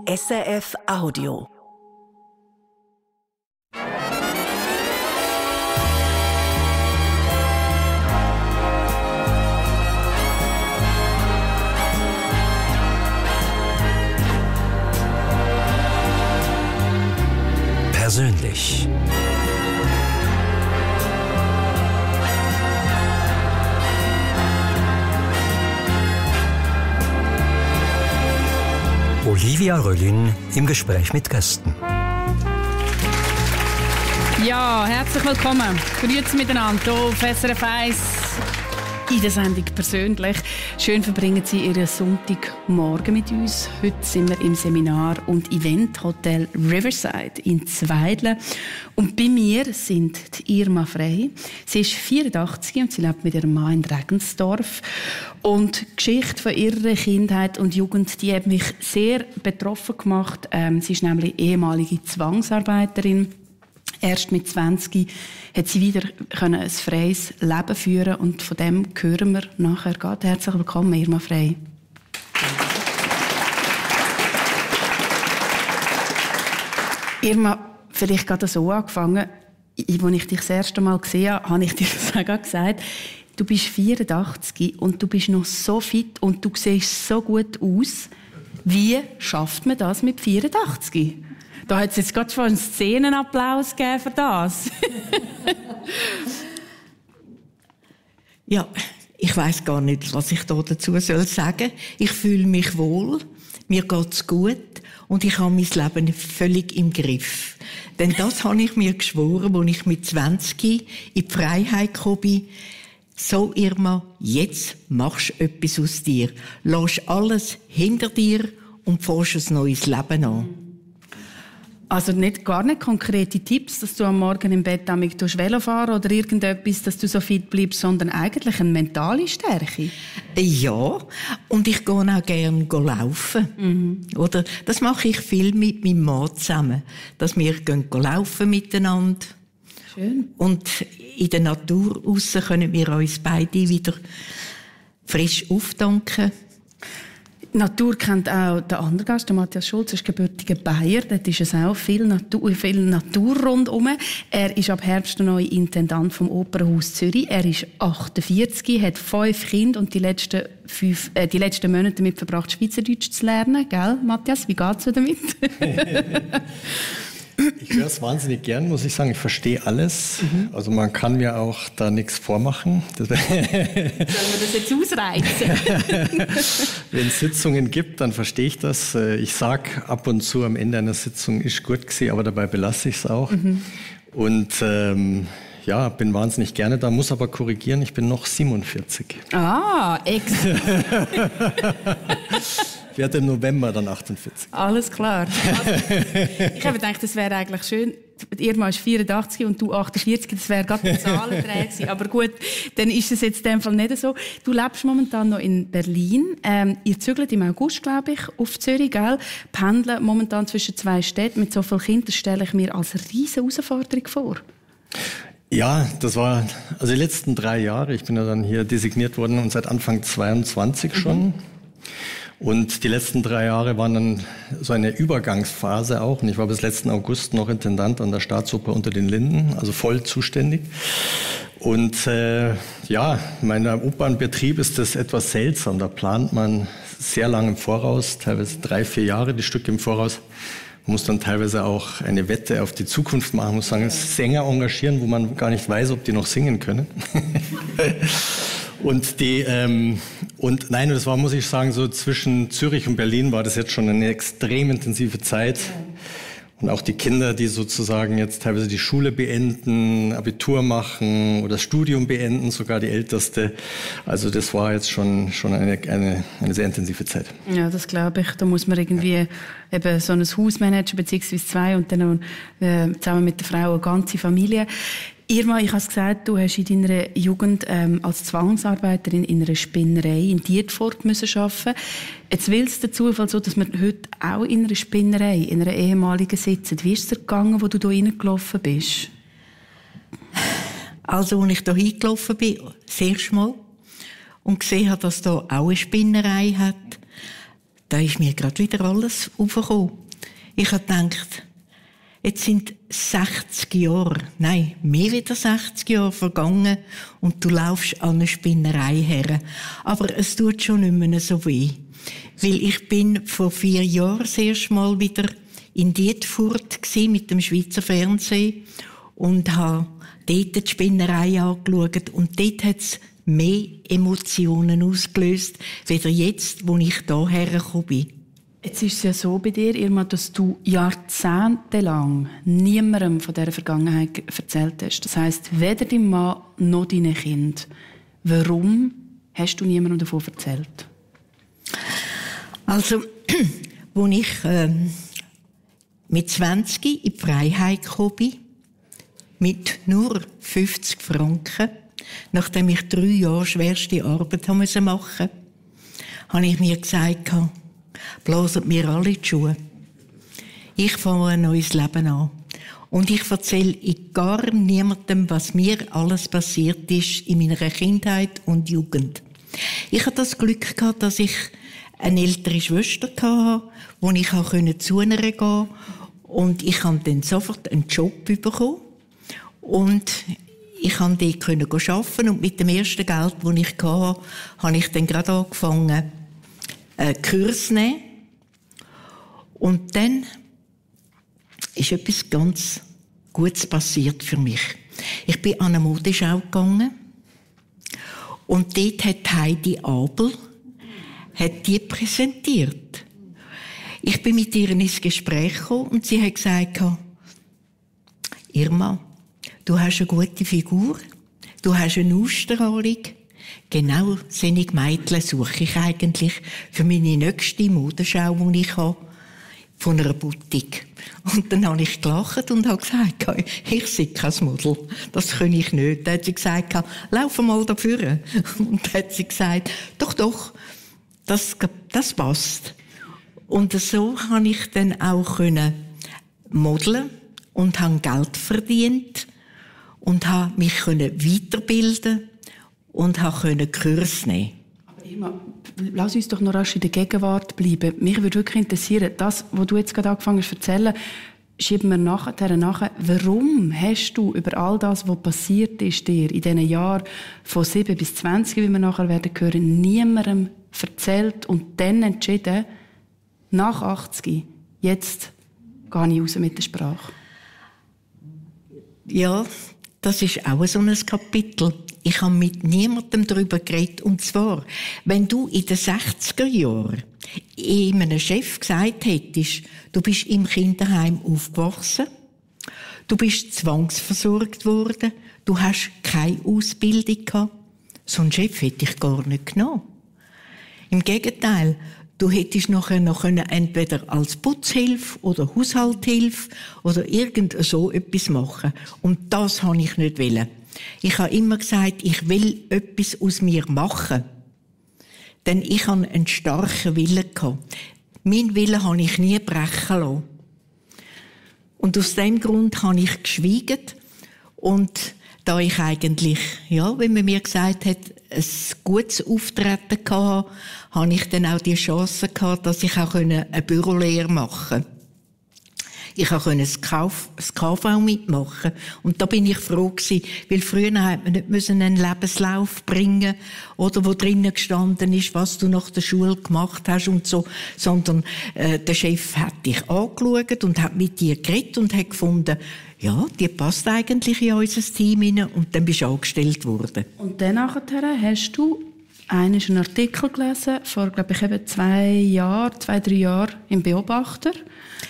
SRF Audio. Persönlich. Olivia Röllin im Gespräch mit Gästen. Ja, herzlich willkommen. Grüezi miteinander hier auf SRF 1 in der Sendung «Persönlich». Schön verbringen Sie Ihren Sonntagmorgen mit uns. Heute sind wir im Seminar- und Eventhotel Riverside in Zweidle. Und bei mir sind die Irma Frey. Sie ist 84 und sie lebt mit ihrem Mann in Regensdorf. Und die Geschichte von ihrer Kindheit und Jugend, die hat mich sehr betroffen gemacht. Sie ist nämlich ehemalige Zwangsarbeiterin. Erst mit 20 hat sie wieder ein freies Leben führen und von dem hören wir nachher. Herzlich willkommen, Irma Frey. Irma, vielleicht gerade so angefangen. Als ich dich das erste Mal gesehen habe, habe ich dir sogar gesagt, du bist 84 und du bist noch so fit und du siehst so gut aus. Wie schafft man das mit 84? Da hat es jetzt gerade schon einen Szenenapplaus gegeben für das. Ja, ich weiss gar nicht, was ich da dazu sagen soll. Ich fühle mich wohl, mir geht's gut und ich habe mein Leben völlig im Griff. Denn das habe ich mir geschworen, als ich mit 20 in die Freiheit gekommen bin. So, Irma, jetzt machst du etwas aus dir. Lass alles hinter dir und fährst ein neues Leben an. Also gar nicht konkrete Tipps, dass du am Morgen im Bett Velo fahren oder irgendetwas, dass du so fit bleibst, sondern eigentlich eine mentale Stärke. Ja, und ich gehe auch gerne laufen. Oder, das mache ich viel mit meinem Mann zusammen, dass wir gehen laufen miteinander. Schön. Und in der Natur aussen können wir uns beide wieder frisch auftanken. Die Natur kennt auch der andere Gast, der Matthias Schulz, ist gebürtiger Bayer. Dort ist es auch viel Natur rundherum. Er ist ab Herbst neu Intendant vom Opernhaus Zürich. Er ist 48, hat 5 Kinder und die letzten Monate damit verbracht, Schweizerdeutsch zu lernen. Gell, Matthias? Wie geht's dir damit? Ich höre es wahnsinnig gern, muss ich sagen. Ich verstehe alles. Also man kann mir auch da nichts vormachen. Sollen wir das jetzt ausreizen? Wenn es Sitzungen gibt, dann verstehe ich das. Ich sage ab und zu am Ende einer Sitzung, ist gut gewesen, aber dabei belasse ich es auch. Und ja, bin wahnsinnig gerne da, muss aber korrigieren, ich bin noch 47. Ah, extra. Ich werde im November dann 48. Alles klar. Also, ich habe gedacht, das wäre eigentlich schön. Irma ist 84 und du 48, das wäre gerade ein Zahlendreher gewesen. Aber gut, dann ist es jetzt in dem Fall nicht so. Du lebst momentan noch in Berlin. Ihr zügelt im August, glaube ich, auf Zürich, gell? Pendeln momentan zwischen 2 Städten mit so vielen Kindern stelle ich mir als riesige Herausforderung vor. Ja, das war also die letzten 3 Jahre. Ich bin ja dann hier designiert worden und seit Anfang 22 schon. Und die letzten 3 Jahre waren dann so eine Übergangsphase auch. Und ich war bis letzten August noch Intendant an der Staatsoper Unter den Linden, also voll zuständig. Und ja, in meinem Opernbetrieb ist das etwas seltsam. Da plant man sehr lange im Voraus, teilweise 3-4 Jahre die Stücke im Voraus. Man muss dann teilweise auch eine Wette auf die Zukunft machen. Man muss sagen, Sänger engagieren, wo man gar nicht weiß, ob die noch singen können. Und das war, muss ich sagen, so zwischen Zürich und Berlin war das jetzt schon eine extrem intensive Zeit. Und auch die Kinder, die sozusagen jetzt teilweise die Schule beenden, Abitur machen oder das Studium beenden, sogar die Älteste. Also das war jetzt schon eine sehr intensive Zeit. Ja, das glaube ich. Da muss man irgendwie eben so ein Haus managen, beziehungsweise 2 und dann zusammen mit der Frau eine ganze Familie. Irma, ich habe es gesagt, du hast in deiner Jugend als Zwangsarbeiterin in einer Spinnerei in Dietfurt arbeiten müssen. Jetzt will es der Zufall so, dass wir heute auch in einer Spinnerei, in einer ehemaligen sitzen. Wie ist es dir gegangen, wo du da reingelaufen bist? Also, als ich da hingelaufen bin, das erste Mal, und gesehen habe, dass da auch eine Spinnerei hat, da ist mir gerade wieder alles aufgekommen. Ich habe gedacht, jetzt sind 60 Jahre, nein, mehr wieder 60 Jahre vergangen und du laufst an eine Spinnerei her. Aber es tut schon nicht mehr so weh. Weil ich bin vor 4 Jahren das erste Mal wieder in Dietfurt mit dem Schweizer Fernsehen und habe dort die Spinnerei angeschaut. Und dort hat es mehr Emotionen ausgelöst, weder jetzt, wo ich hierher gekommen bin. Jetzt ist es ja so bei dir, Irma, dass du jahrzehntelang niemandem von dieser Vergangenheit erzählt hast. Das heisst, weder deinem Mann noch deinen Kindern. Warum hast du niemandem davon erzählt? Also, als ich mit 20 in die Freiheit gekommen bin, mit nur 50 Franken, nachdem ich 3 Jahre schwerste Arbeit machen musste, habe ich mir gesagt, blasen mir alle die Schuhe. Ich fange ein neues Leben an. Und ich erzähle gar niemandem, was mir alles passiert ist in meiner Kindheit und Jugend. Ich hatte das Glück gehabt, dass ich eine ältere Schwester hatte, wo ich zu ihr gehen konnte. Und ich habe dann sofort einen Job bekommen. Und ich konnte dort arbeiten. Und mit dem ersten Geld, das ich hatte, habe ich dann gerade angefangen, Kurs zu nehmen. Und dann ist etwas ganz Gutes passiert für mich. Ich bin an eine Modeschau gegangen und dort hat Heidi Abel die präsentiert. Ich bin mit ihr ins Gespräch gekommen und sie hat gesagt, Irma, du hast eine gute Figur, du hast eine Ausstrahlung. Genau solche Mädchen suche ich eigentlich für meine nächste Modeschau, die ich habe, von einer Boutique. Und dann habe ich gelacht und habe gesagt, ich sei kein Model, das kann ich nicht. Dann hat sie gesagt, lauf mal dafür. Und dann hat sie gesagt, doch, das passt. Und so konnte ich dann auch modeln und habe Geld verdient und habe mich weiterbilden und konnte Kurs nehmen. Aber Irma, lass uns doch noch rasch in der Gegenwart bleiben. Mich würde wirklich interessieren, das, was du jetzt gerade angefangen hast zu erzählen, schieben wir nachher. Warum hast du über all das, was passiert ist dir in diesen Jahren von 7 bis 20, wie wir nachher werden hören, niemandem erzählt und dann entschieden, nach 80, jetzt gehe ich raus mit der Sprache? Ja, das ist auch so ein Kapitel. Ich habe mit niemandem darüber geredet. Und zwar, wenn du in den 60er Jahren einem Chef gesagt hättest, du bist im Kinderheim aufgewachsen, du bist zwangsversorgt worden, du hast keine Ausbildung gehabt, so einen Chef hätte ich gar nicht genommen. Im Gegenteil, du hättest nachher noch entweder als Putzhilfe oder Haushaltshilfe oder irgend so etwas machen. Und das habe ich nicht wollen. Ich habe immer gesagt, ich will etwas aus mir machen. Denn ich hatte einen starken Willen gehabt. Meinen Willen habe ich nie brechen lassen. Und aus dem Grund habe ich geschwiegen. Und da ich eigentlich, wenn man mir gesagt hat, ein gutes Auftreten hatte, habe ich dann auch die Chance gehabt, dass ich auch eine Bürolehre machen konnte. Ich konnte das KV mitmachen. Und da bin ich froh gewesen, weil früher hat man nicht einen Lebenslauf bringen oder wo drinnen gestanden ist, was du nach der Schule gemacht hast und so, sondern der Chef hat dich angeschaut und hat mit dir geredet und hat gefunden, ja, die passt eigentlich in unser Team hinein, und dann bist du angestellt worden. Und dann nachher hast du einen Artikel gelesen, vor, glaube ich, eben 2-3 Jahren im Beobachter,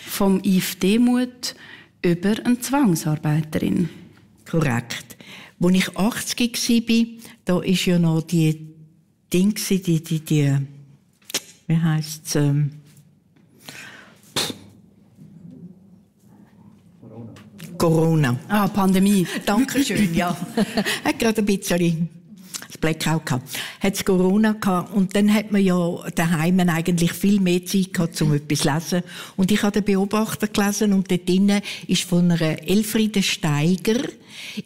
vom Yves Demuth über eine Zwangsarbeiterin. Korrekt. Als ich 80 war, da ist ja noch die Ding, die wie heisst es? Corona. Pandemie. Dankeschön, ja. Hat gerade ein Blackout gehabt. Hat's Corona gehabt und dann hat man ja daheim eigentlich viel mehr Zeit gehabt, um etwas zu lesen. Und ich habe den Beobachter gelesen und dort drinnen ist von einer Elfriede Steiger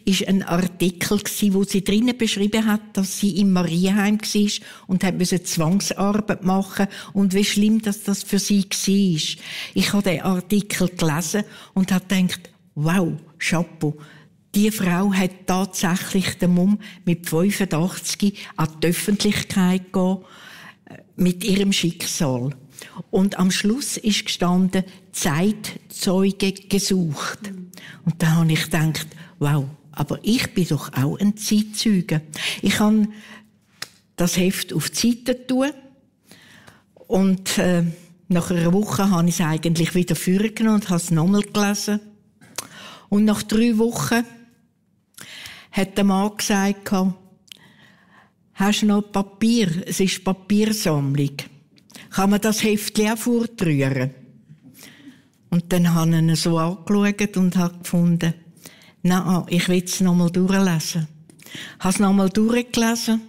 ist ein Artikel gsi, wo sie drinnen beschrieben hat, dass sie im Marienheim war und hat müssen Zwangsarbeit machen und wie schlimm das für sie war. Ich habe den Artikel gelesen und habe gedacht, wow, Chapeau. Die Frau hat tatsächlich den Mumm mit 85 an die Öffentlichkeit gehen, mit ihrem Schicksal. Und am Schluss ist gestanden, Zeitzeuge gesucht. Und da habe ich gedacht, wow, aber ich bin doch auch ein Zeitzeuge. Ich habe das Heft auf die Seite tun und nach einer Woche habe ich es eigentlich wieder vorgenommen und habe es nochmal gelesen. Und nach 3 Wochen hat der Mann gesagt, hast du noch Papier? Es ist Papiersammlung. Kann man das Heftchen auch fortrühren? Und dann habe ich ihn so angeschaut und habe gefunden, nein, ich will es nochmal durchlesen. Ich habe es nochmal durchgelesen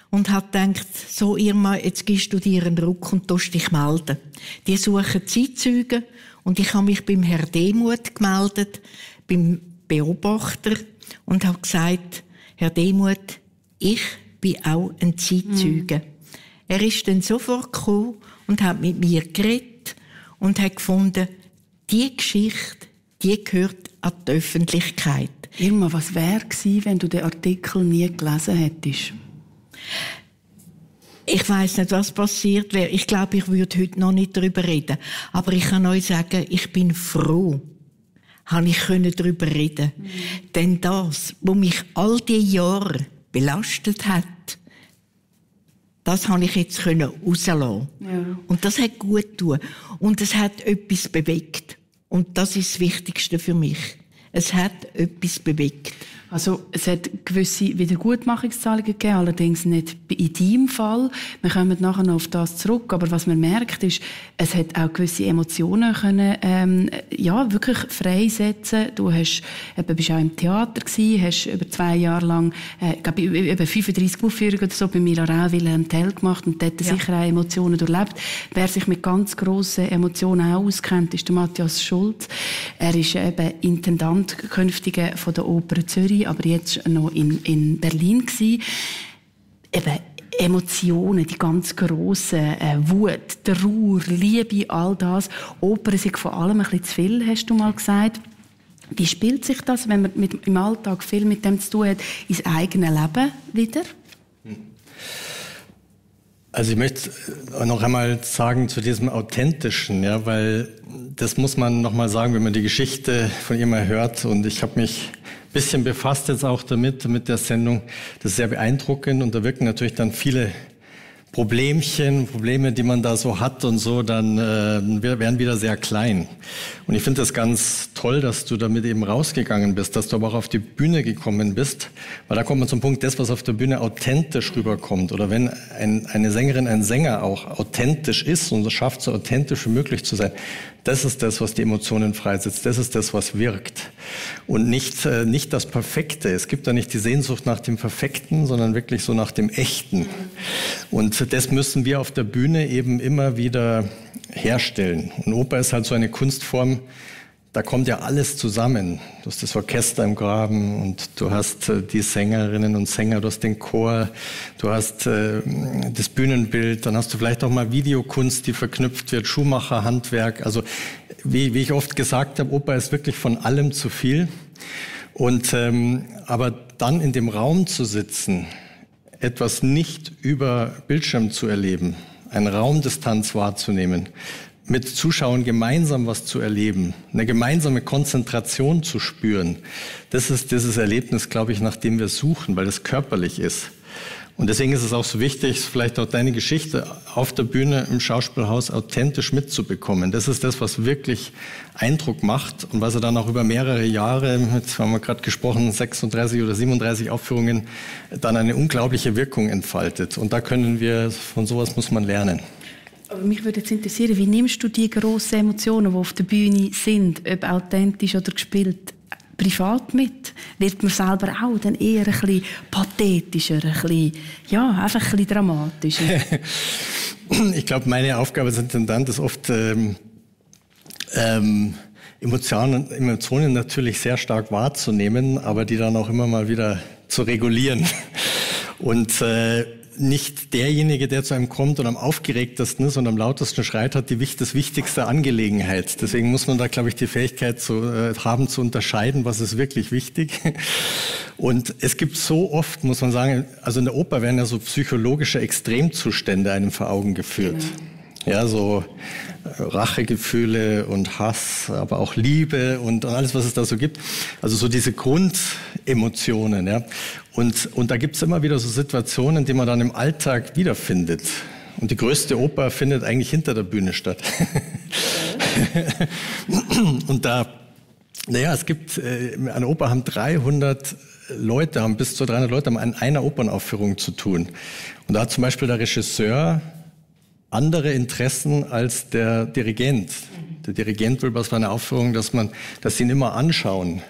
und habe gedacht, so Irma, jetzt gibst du dir einen Ruck und tust dich melden. Die suchen Zeitzeugen und ich habe mich beim Herrn Demuth gemeldet, beim Beobachter und habe gesagt, Herr Demuth, ich bin auch ein Zeitzeuge. Er ist dann sofort gekommen und hat mit mir geredet und hat gefunden, die Geschichte, die gehört an die Öffentlichkeit. Irma, was wäre gewesen, wenn du den Artikel nie gelesen hättest? Ich weiss nicht, was passiert wäre. Ich glaube, ich würde heute noch nicht darüber reden. Aber ich kann euch sagen, ich bin froh, habe ich darüber reden können. Denn das, was mich all die Jahre belastet hat, das habe ich jetzt rauslassen. Ja. Und das hat gut getan. Und es hat etwas bewegt. Und das ist das Wichtigste für mich. Es hat etwas bewegt. Also, es hat gewisse Wiedergutmachungszahlungen gegeben, allerdings nicht in deinem Fall. Wir kommen nachher noch auf das zurück. Aber was man merkt, ist, es hat auch gewisse Emotionen können, wirklich freisetzen. Du bist auch im Theater gewesen, hast über 2 Jahre lang, über 35 Aufführungen oder so bei Mira Wilhelm Tell gemacht und dort sicher auch Emotionen durchlebt. Wer sich mit ganz grossen Emotionen auch auskennt, ist der Matthias Schulz. Er ist eben Intendant künftiger von der Oper Zürich, aber jetzt noch in Berlin gsi. Eben Emotionen, die ganz grossen, Wut, Trauer, Liebe, all das. Oper sind vor allem ein bisschen zu viel, hast du mal gesagt. Wie spielt sich das, wenn man im Alltag viel mit dem zu tun hat, ins eigene Leben wieder? Also ich möchte noch einmal sagen zu diesem Authentischen, ja, weil das muss man noch mal sagen, wenn man die Geschichte von ihr mal hört. Und ich habe mich ein bisschen befasst jetzt auch damit, mit der Sendung. Das ist sehr beeindruckend und da wirken natürlich dann viele Probleme, die man da so hat und so, dann werden wieder sehr klein. Und ich finde das ganz toll, dass du damit eben rausgegangen bist, dass du aber auch auf die Bühne gekommen bist, weil da kommt man zum Punkt, das, was auf der Bühne authentisch rüberkommt oder wenn eine Sängerin, ein Sänger auch authentisch ist und es schafft, so authentisch wie möglich zu sein, das ist das, was die Emotionen freisetzt, das ist das, was wirkt und nicht das Perfekte. Es gibt da nicht die Sehnsucht nach dem Perfekten, sondern wirklich so nach dem Echten. Und das müssen wir auf der Bühne eben immer wieder herstellen. Und Oper ist halt so eine Kunstform, da kommt ja alles zusammen. Du hast das Orchester im Graben und du hast die Sängerinnen und Sänger, du hast den Chor, du hast das Bühnenbild, dann hast du vielleicht auch mal Videokunst, die verknüpft wird, Schuhmacher, Handwerk. Also wie ich oft gesagt habe, Oper ist wirklich von allem zu viel. Und aber dann in dem Raum zu sitzen, etwas nicht über Bildschirm zu erleben, eine Raumdistanz wahrzunehmen, mit Zuschauern gemeinsam was zu erleben, eine gemeinsame Konzentration zu spüren, das ist dieses Erlebnis, glaube ich, nach dem wir suchen, weil es körperlich ist. Und deswegen ist es auch so wichtig, vielleicht auch deine Geschichte auf der Bühne im Schauspielhaus authentisch mitzubekommen. Das ist das, was wirklich Eindruck macht und was er dann auch über mehrere Jahre, jetzt haben wir gerade gesprochen, 36 oder 37 Aufführungen, dann eine unglaubliche Wirkung entfaltet. Und da von sowas muss man lernen. Aber mich würde jetzt interessieren, wie nimmst du die grossen Emotionen, die auf der Bühne sind, ob authentisch oder gespielt, privat mit? Wird man selber auch dann eher ein bisschen pathetischer, ein bisschen, ja, einfach ein bisschen dramatischer? Ich glaube, meine Aufgabe als Intendant ist oft Emotionen natürlich sehr stark wahrzunehmen, aber die dann auch immer mal wieder zu regulieren. Und nicht derjenige, der zu einem kommt und am aufgeregtesten ist und am lautesten schreit, hat das wichtigste Angelegenheit. Deswegen muss man da, glaube ich, die Fähigkeit haben, zu unterscheiden, was ist wirklich wichtig. Und es gibt so oft, muss man sagen, also in der Oper werden ja so psychologische Extremzustände einem vor Augen geführt. Ja, so Rachegefühle und Hass, aber auch Liebe und alles, was es da so gibt. Also so diese Grundemotionen, ja. Und da gibt's immer wieder so Situationen, die man dann im Alltag wiederfindet. Und die größte Oper findet eigentlich hinter der Bühne statt. Und es gibt, eine Oper haben 300 Leute, haben bis zu 300 Leute haben an einer Opernaufführung zu tun. Und da hat zum Beispiel der Regisseur andere Interessen als der Dirigent. Der Dirigent will bei einer Aufführung, dass sie ihn immer anschauen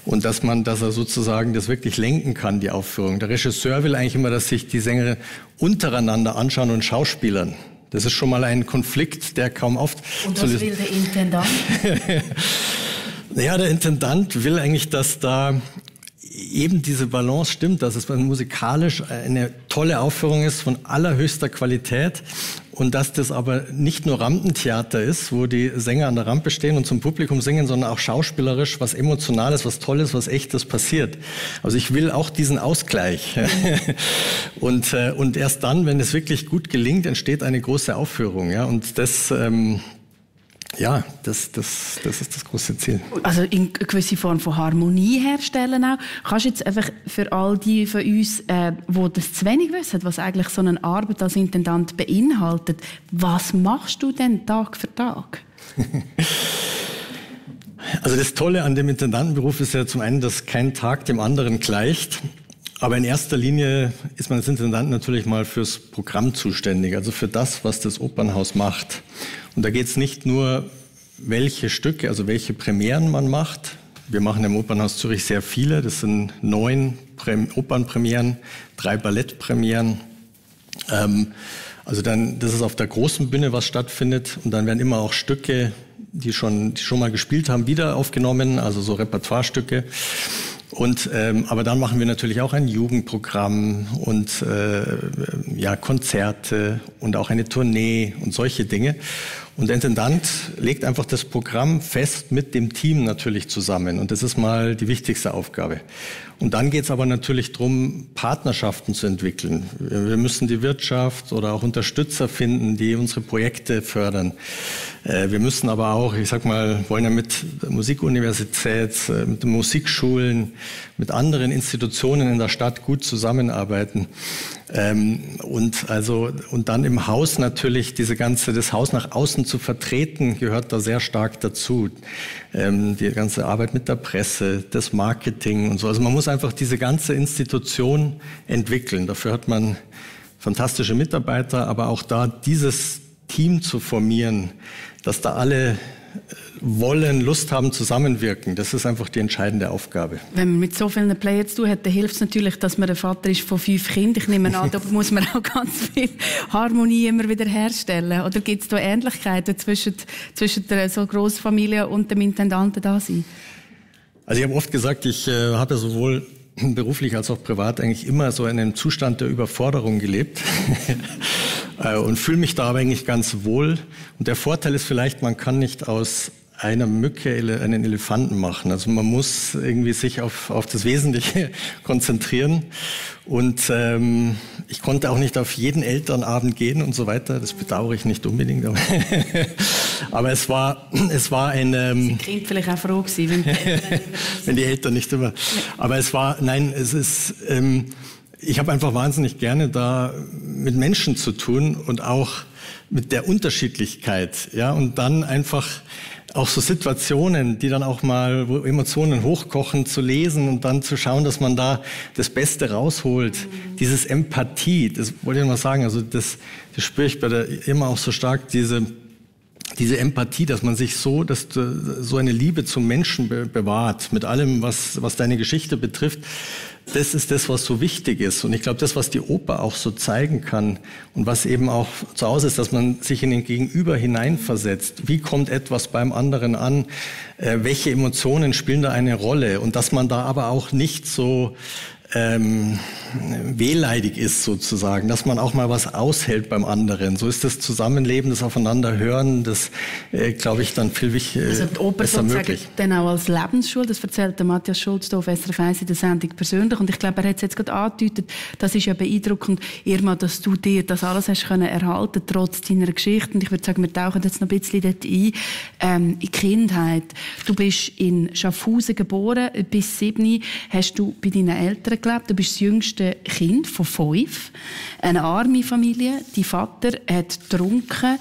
und dass er sozusagen das wirklich lenken kann, die Aufführung. Der Regisseur will eigentlich immer, dass sich die Sänger untereinander anschauen und schauspielern. Das ist schon mal ein Konflikt, der kaum oft... Und was will der Intendant? Naja, der Intendant will eigentlich, dass da eben diese Balance stimmt, dass es musikalisch eine tolle Aufführung ist von allerhöchster Qualität und dass das aber nicht nur Rampentheater ist, wo die Sänger an der Rampe stehen und zum Publikum singen, sondern auch schauspielerisch was Emotionales, was Tolles, was Echtes passiert. Also ich will auch diesen Ausgleich. Und erst dann, wenn es wirklich gut gelingt, entsteht eine große Aufführung. Ja? Und das ist das große Ziel. Also in gewisse Form von Harmonie herstellen auch. Kannst du jetzt einfach für all die von uns, die das zu wenig wissen, was eigentlich so eine Arbeit als Intendant beinhaltet, was machst du denn Tag für Tag? Also das Tolle an dem Intendantenberuf ist ja zum einen, dass kein Tag dem anderen gleicht. Aber in erster Linie ist man als Intendant natürlich mal fürs Programm zuständig, also für das, was das Opernhaus macht. Und da geht es nicht nur, welche Stücke, also welche Premieren man macht. Wir machen im Opernhaus Zürich sehr viele. Das sind 9 Opernpremieren, 3 Ballettpremieren. Also dann, das ist auf der großen Bühne, was stattfindet. Und dann werden immer auch Stücke, die schon mal gespielt haben, wieder aufgenommen, also so Repertoirestücke. Und aber dann machen wir natürlich auch ein Jugendprogramm und Konzerte und auch eine Tournee und solche Dinge. Und der Intendant legt einfach das Programm fest mit dem Team natürlich zusammen. Und das ist mal die wichtigste Aufgabe. Und dann geht es aber natürlich darum, Partnerschaften zu entwickeln. Wir müssen die Wirtschaft oder auch Unterstützer finden, die unsere Projekte fördern. Wir müssen aber auch, wollen ja mit der Musikuniversität, mit den Musikschulen, mit anderen Institutionen in der Stadt gut zusammenarbeiten. Und dann im Haus natürlich das Haus nach außen zu vertreten, gehört da sehr stark dazu. Die ganze Arbeit mit der Presse, das Marketing und so. Also man muss einfach diese ganze Institution entwickeln. Dafür hat man fantastische Mitarbeiter, aber auch da dieses Team zu formieren, dass da alle Lust haben, zusammenwirken. Das ist einfach die entscheidende Aufgabe. Wenn man mit so vielen Players zu tun hat, dann hilft es natürlich, dass man ein Vater ist von 5 Kindern. Ich nehme an, da muss man auch ganz viel Harmonie immer wieder herstellen. Oder gibt es da Ähnlichkeiten zwischen der so Grossfamilie und dem Intendanten da sein? Also ich habe oft gesagt, ich habe ja sowohl beruflich als auch privat eigentlich immer so in einem Zustand der Überforderung gelebt. Und fühle mich da aber eigentlich ganz wohl. Und der Vorteil ist vielleicht, man kann nicht aus einer Mücke einen Elefanten machen. Also man muss irgendwie sich auf das Wesentliche konzentrieren. Und ich konnte auch nicht auf jeden Elternabend gehen und so weiter. Das bedauere ich nicht unbedingt. Aber es war ein... Sie Kind vielleicht auch froh gewesen, wenn die Eltern nicht immer... Aber ich habe einfach wahnsinnig gerne da mit Menschen zu tun und auch mit der Unterschiedlichkeit, ja, und dann einfach auch so Situationen, die dann auch mal, wo Emotionen hochkochen, zu lesen und dann zu schauen, dass man da das Beste rausholt. Dieses Empathie, das wollte ich mal sagen, also das spüre ich immer auch so stark, diese diese Empathie, dass man sich so eine Liebe zum Menschen bewahrt, mit allem, was deine Geschichte betrifft, das ist das, was so wichtig ist. Und ich glaube, das, was die Oper auch so zeigen kann und was eben auch zu Hause ist, dass man sich in den Gegenüber hineinversetzt. Wie kommt etwas beim anderen an? Welche Emotionen spielen da eine Rolle? Und dass man da aber auch nicht so wehleidig ist sozusagen, dass man auch mal was aushält beim anderen. So ist das Zusammenleben, das Aufeinanderhören, das glaube ich dann viel wichtiger, also die Oper besser möglich. Dann auch als Lebensschule, das erzählt der Matthias Schulz hier auf SRF 1 in der Sendung persönlich und ich glaube, er hat es jetzt gerade angedeutet, das ist ja beeindruckend, Irma, dass du dir das alles hast können erhalten, trotz deiner Geschichte und ich würde sagen, wir tauchen jetzt noch ein bisschen dort ein, in die Kindheit. Du bist in Schaffhausen geboren, bis 7 hast du bei deinen Eltern gelebt. Du bist das jüngste Kind von 5. Eine arme Familie. Dein Vater hat getrunken.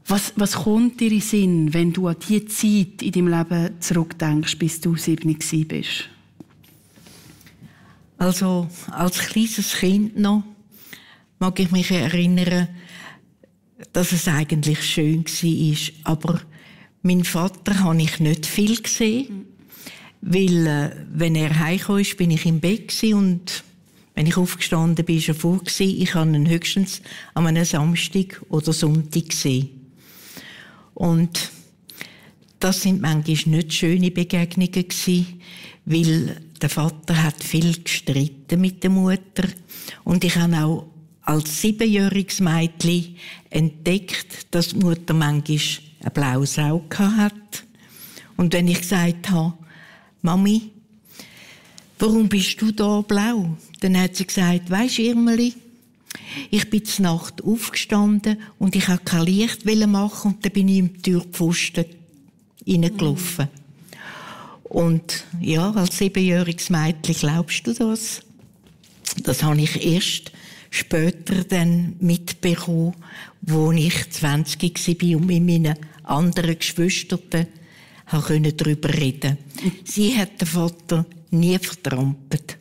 Was kommt dir in den Sinn, wenn du an die Zeit in deinem Leben zurückdenkst, bis du 7 bist? Also, als kleines Kind noch mag ich mich erinnern, dass es eigentlich schön war. Aber mein Vater habe ich nicht viel gesehen. Weil, wenn er heimkam, bin ich im Bett und wenn ich aufgestanden bin, war er vor. Ich habe ihn höchstens an einem Samstag oder Sonntag gesehen. Und das sind manchmal nicht schöne Begegnungen gewesen, weil der Vater hat viel gestritten mit der Mutter. Und ich habe auch als 7-jähriges Mädchen entdeckt, dass die Mutter manchmal ein blaues Auge hatte. Und wenn ich gesagt habe, Mami, warum bist du da blau? Dann hat sie gesagt, weisst Irmeli, ich bin zur Nacht aufgestanden und ich wollte kein Licht machen und dann bin ich im Türpfosten reingelaufen. Und ja, als 7-jähriges Mädchen, glaubst du das? Das habe ich erst später dann mitbekommen, als ich 20 war und mit meinen anderen Geschwistern darüber reden. Sie hat den Vater nie vertrampelt.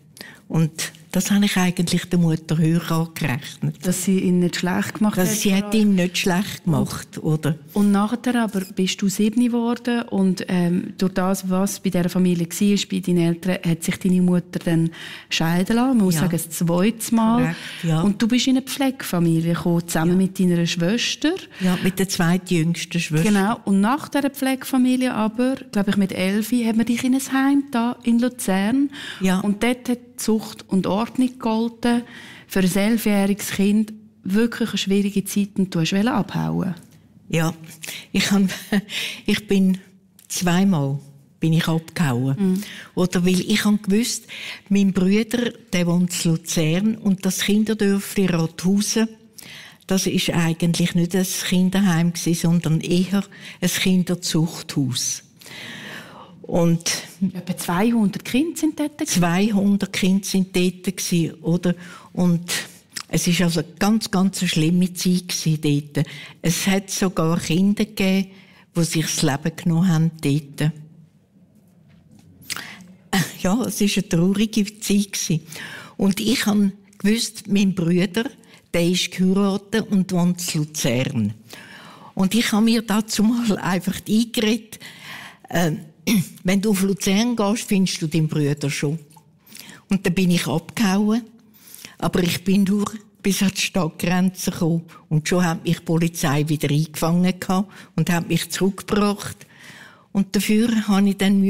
Und das habe ich eigentlich der Mutter höher angerechnet. Dass sie ihn nicht schlecht gemacht hat? Sie hat ihn nicht schlecht gemacht, oder? Und nachher aber bist du 7 geworden und durch das, was bei dieser Familie war, bei deinen Eltern, hat sich deine Mutter dann scheiden lassen. Man muss sagen, das 2. Mal. Korrekt, ja. Und du bist in eine Pflegefamilie gekommen, zusammen mit deiner Schwester. Ja, mit der zweitjüngsten Schwester. Genau. Und nach dieser Pflegefamilie aber, glaube ich mit 11, hat man dich in ein Heim da in Luzern. Ja. Und dort hat Zucht und Ordnung gegolten. Für ein 11-jähriges Kind wirklich eine schwierige Zeit und du wolltest abhauen. Ja, ich bin 2-mal abgehauen. Oder weil ich gewusst, mein Bruder, der wohnt in Luzern und das Kinderdörfli Rathausen, das ist eigentlich nicht ein Kinderheim gewesen, sondern eher ein Kinderzuchthaus. Und etwa 200 Kinder sind dort gewesen? 200 Kinder sind dort gewesen, oder? Und es war also eine ganz, ganz schlimme Zeit dort. Es hat sogar Kinder gegeben, die sich das Leben genommen haben dort. Ja, es war eine traurige Zeit. Und ich habe gewusst, mein Bruder, der ist geheiratet und wohnt in Luzern. Und ich habe mir dazu mal einfach eingeredet, wenn du auf Luzern gehst, findest du deinen Bruder schon. Und dann bin ich abgehauen. Aber ich bin nur bis an die Stadtgrenze gekommen. Und schon hat mich die Polizei wieder eingefangen und hat mich zurückgebracht. Und dafür musste ich dann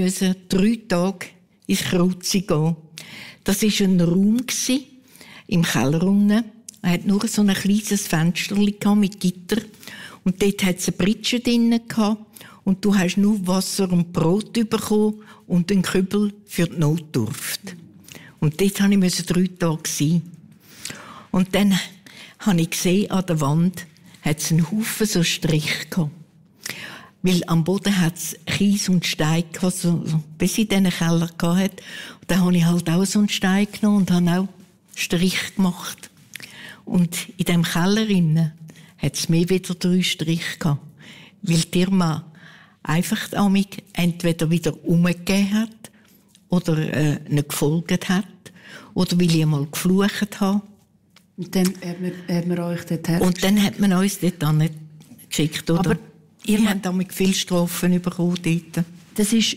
3 Tage ins Kreuzi gehen. Das war ein Raum im Keller unten. Er hat nur so ein kleines Fenster mit Gitter. Und dort hat es eine Pritsche drin gehabt. Und du hast nur Wasser und Brot bekommen und einen Kübel für die Notdurft. Und dort musste ich 3 Tage sein. Und dann habe ich gesehen, an der Wand hat es einen Haufen so Strich gehabt. Weil am Boden hat es Kies und Stein gehabt, so, bis in diesen Keller gehabt. Und dann habe ich halt auch so einen Stein genommen und habe auch Strich gemacht. Und in diesem Keller innen hat es mir wieder 3 Striche gehabt. Weil die Irma einfach entweder wieder umgegeben hat oder nicht gefolgt hat oder weil ich einmal geflucht habe. Und dann hat man euch dort Und dann hat man uns dort geschickt, oder? Aber Wir haben damit viele Strafen bekommen dort. Das ist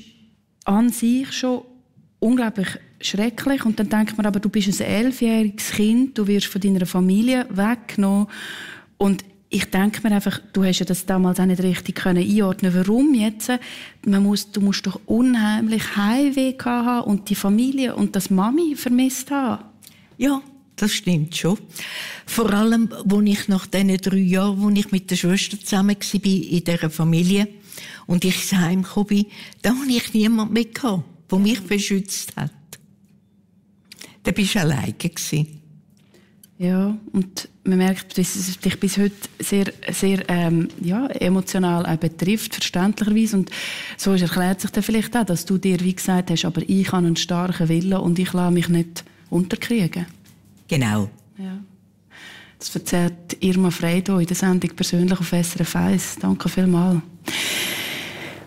an sich schon unglaublich schrecklich. Und dann denkt man, aber du bist ein 11-jähriges Kind, du wirst von deiner Familie weggenommen. Und ich denke mir einfach, du hast ja das damals auch nicht richtig einordnen können. Warum jetzt? Du musst doch unheimlich Heimweh haben und die Familie und das Mami vermisst haben. Ja, das stimmt schon. Vor allem, als ich nach diesen 3 Jahren, wo ich mit der Schwester zusammen war in dieser Familie und ich ins Heim gekommen bin, da hatte ich niemanden mehr gehabt, der mich beschützt hat. Da bist du alleine gewesen. Ja, und man merkt, dass es dich bis heute sehr, sehr emotional auch betrifft, verständlicherweise. Und so erklärt sich dann vielleicht auch, dass du dir wie gesagt hast, aber ich habe einen starken Willen und ich lasse mich nicht unterkriegen. Genau. Ja. Das erzählt Irma Frey in der Sendung persönlich auf SRF 1. Danke vielmals.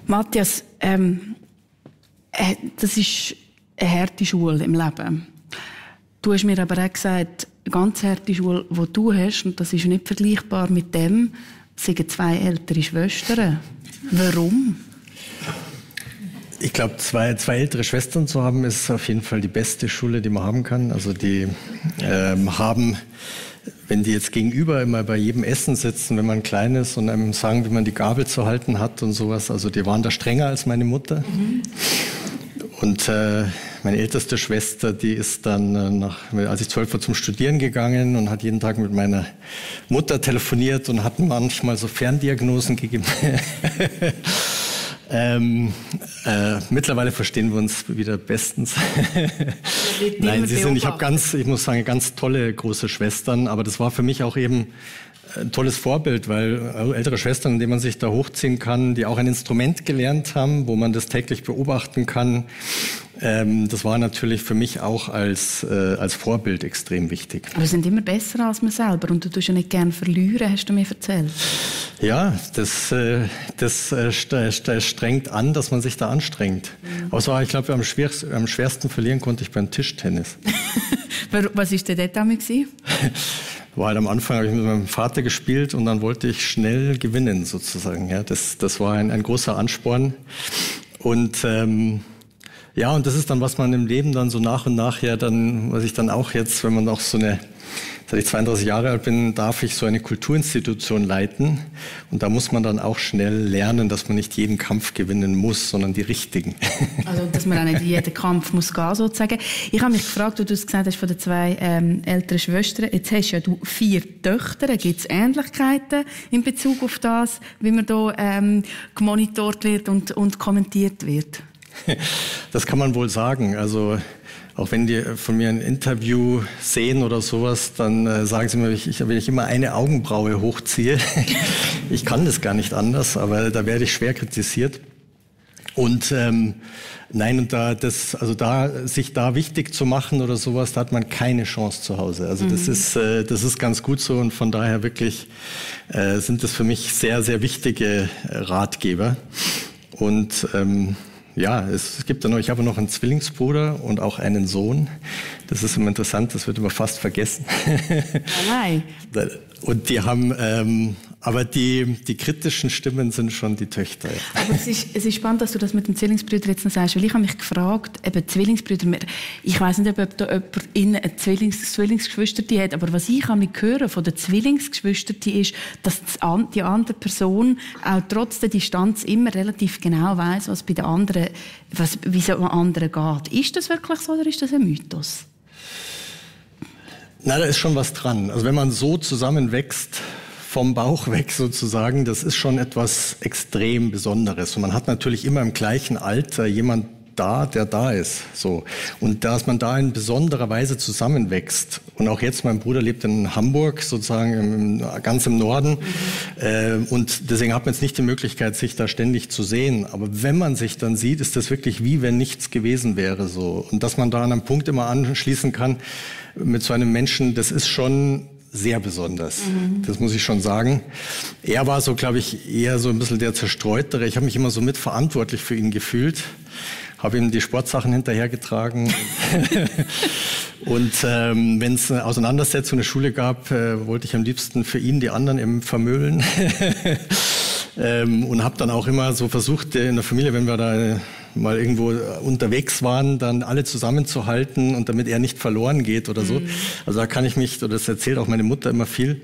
Matthias, das ist eine harte Schule im Leben. Du hast mir aber auch gesagt, eine ganz harte Schule, die du hast, und das ist nicht vergleichbar mit dem, sind 2 ältere Schwestern. Warum? Ich glaube, zwei ältere Schwestern zu haben, ist auf jeden Fall die beste Schule, die man haben kann. Also die haben, wenn die jetzt gegenüber immer bei jedem Essen sitzen, wenn man klein ist und einem sagen, wie man die Gabel zu halten hat und sowas, also die waren da strenger als meine Mutter. Mhm. Und meine älteste Schwester, die ist dann, als ich 12 war, zum Studieren gegangen und hat jeden Tag mit meiner Mutter telefoniert und hat manchmal so Ferndiagnosen gegeben. Mittlerweile verstehen wir uns wieder bestens. Nein, ich muss sagen, ganz tolle große Schwestern, aber das war für mich auch eben ein tolles Vorbild, weil ältere Schwestern, in denen man sich da hochziehen kann, die auch ein Instrument gelernt haben, wo man das täglich beobachten kann, das war natürlich für mich auch als Vorbild extrem wichtig. Aber sind immer besser als man selber und du tust ja nicht gerne verlieren, hast du mir erzählt. Ja, das strengt an, dass man sich da anstrengt. Mhm. Aber es war, ich glaube, am schwersten verlieren konnte ich beim Tischtennis. Was war denn dort damals? War halt am Anfang, habe ich mit meinem Vater gespielt und dann wollte ich schnell gewinnen sozusagen. Ja, das war ein großer Ansporn. Und und das ist dann, was man im Leben dann so nach und nach was ich dann auch jetzt, wenn man auch seit ich 32 Jahre alt bin, darf ich so eine Kulturinstitution leiten. Und da muss man dann auch schnell lernen, dass man nicht jeden Kampf gewinnen muss, sondern die richtigen. Also, dass man auch nicht jeden Kampf muss gehen, sozusagen. Ich habe mich gefragt, wie du es gesagt hast, von den 2 älteren Schwestern. Jetzt hast ja du 4 Töchter. Gibt es Ähnlichkeiten in Bezug auf das, wie man da gemonitort wird und kommentiert wird? Das kann man wohl sagen. Also auch wenn die von mir ein Interview sehen oder sowas, dann sagen sie mir, wenn ich immer eine Augenbraue hochziehe, ich kann das gar nicht anders, aber da werde ich schwer kritisiert. Und sich da wichtig zu machen oder sowas, da hat man keine Chance zu Hause. Also das ist ganz gut so und von daher wirklich sind das für mich sehr, sehr wichtige Ratgeber. Und es gibt ich habe noch einen Zwillingsbruder und auch einen Sohn. Das ist immer interessant, das wird immer fast vergessen. Nein. Und die haben, aber die kritischen Stimmen sind schon die Töchter. Ja. Aber es ist spannend, dass du das mit dem Zwillingsbruder jetzt noch sagst, weil ich habe mich gefragt, eben Zwillingsbrüder, ich weiss nicht, ob da jemand eine Zwillingsgeschwister hat, aber was ich höre von den Zwillingsgeschwistern ist, dass die andere Person auch trotz der Distanz immer relativ genau weiss, was bei den anderen, wie es am anderen geht. Ist das wirklich so oder ist das ein Mythos? Na, da ist schon was dran. Also wenn man so zusammenwächst, vom Bauch weg sozusagen, das ist schon etwas extrem Besonderes. Und man hat natürlich immer im gleichen Alter jemand da, der da ist. So. Und dass man da in besonderer Weise zusammenwächst. Und auch jetzt, mein Bruder lebt in Hamburg, sozusagen ganz im Norden. Und deswegen hat man jetzt nicht die Möglichkeit, sich da ständig zu sehen. Aber wenn man sich dann sieht, ist das wirklich wie wenn nichts gewesen wäre. So. Und dass man da an einem Punkt immer anschließen kann mit so einem Menschen, das ist schon sehr besonders. Das muss ich schon sagen. Er war so, glaube ich, eher so ein bisschen der Zerstreutere. Ich habe mich immer so mitverantwortlich für ihn gefühlt. Habe ihm die Sportsachen hinterhergetragen. Und wenn es eine Auseinandersetzung in der Schule gab, wollte ich am liebsten für ihn die anderen eben vermöbeln. Und habe dann auch immer so versucht, in der Familie, wenn wir da mal irgendwo unterwegs waren, dann alle zusammenzuhalten und damit er nicht verloren geht oder so. Also da kann ich mich, oder das erzählt auch meine Mutter immer viel.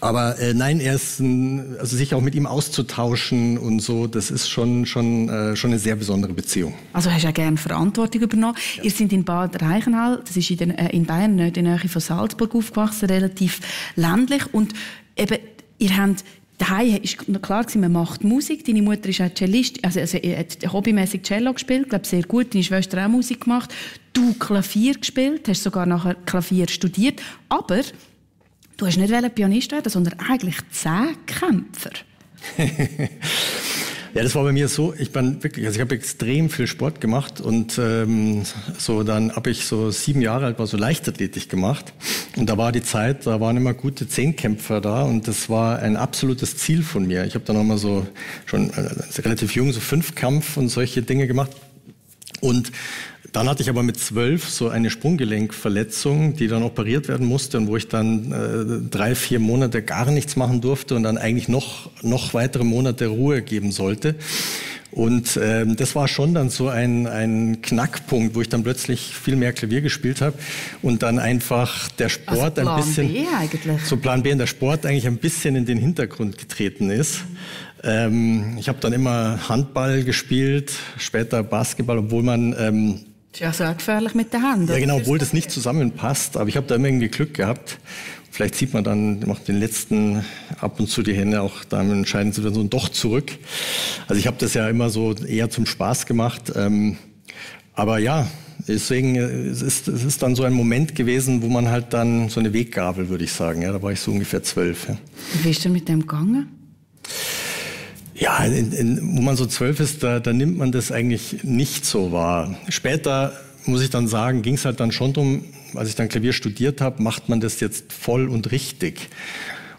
Aber nein, also sich auch mit ihm auszutauschen und so, das ist schon eine sehr besondere Beziehung. Also hast du auch gerne Verantwortung übernommen. Ja. Ihr seid in Bad Reichenhall, das ist in Bayern, in der Nähe von Salzburg aufgewachsen, relativ ländlich. Und eben, ihr habt daheim ist klar gewesen, man macht Musik. Deine Mutter ist auch Cellist, also hat hobbymäßig Cello gespielt, glaube sehr gut. Deine Schwester auch Musik gemacht. Du Klavier gespielt, hast sogar nachher Klavier studiert. Aber du hast nicht Pianist werden, sondern eigentlich Zehnkämpfer. Ja, das war bei mir so. Ich habe extrem viel Sport gemacht und dann habe ich so 7 Jahre alt war so Leichtathletik gemacht und da war die Zeit, da waren immer gute Zehnkämpfer da und das war ein absolutes Ziel von mir. Ich habe dann auch mal so schon relativ jung so 5-Kampf und solche Dinge gemacht und dann hatte ich aber mit 12 so eine Sprunggelenkverletzung, die dann operiert werden musste und wo ich dann 3-4 Monate gar nichts machen durfte und dann eigentlich noch weitere Monate Ruhe geben sollte. Und das war schon dann so ein Knackpunkt, wo ich dann plötzlich viel mehr Klavier gespielt habe und dann einfach der Sport also ein bisschen, B eigentlich. So Plan B, und der Sport eigentlich ein bisschen in den Hintergrund getreten ist. Ich habe dann immer Handball gespielt, später Basketball, obwohl man ist ja so gefährlich mit der Hand. Ja, genau, obwohl das nicht zusammenpasst. Aber ich habe da immer irgendwie Glück gehabt. Vielleicht sieht man dann, macht den letzten ab und zu die Hände auch da in entscheidenden Situationen doch zurück. Also ich habe das ja immer so eher zum Spaß gemacht. Aber ja, deswegen es ist dann so ein Moment gewesen, wo man halt dann so eine Weggabel, würde ich sagen. Ja, da war ich so ungefähr 12. Ja. Wie bist du mit dem gegangen? Ja, wo man so 12 ist, da nimmt man das eigentlich nicht so wahr. Später, muss ich dann sagen, ging es halt dann schon drum, als ich dann Klavier studiert habe, macht man das jetzt voll und richtig.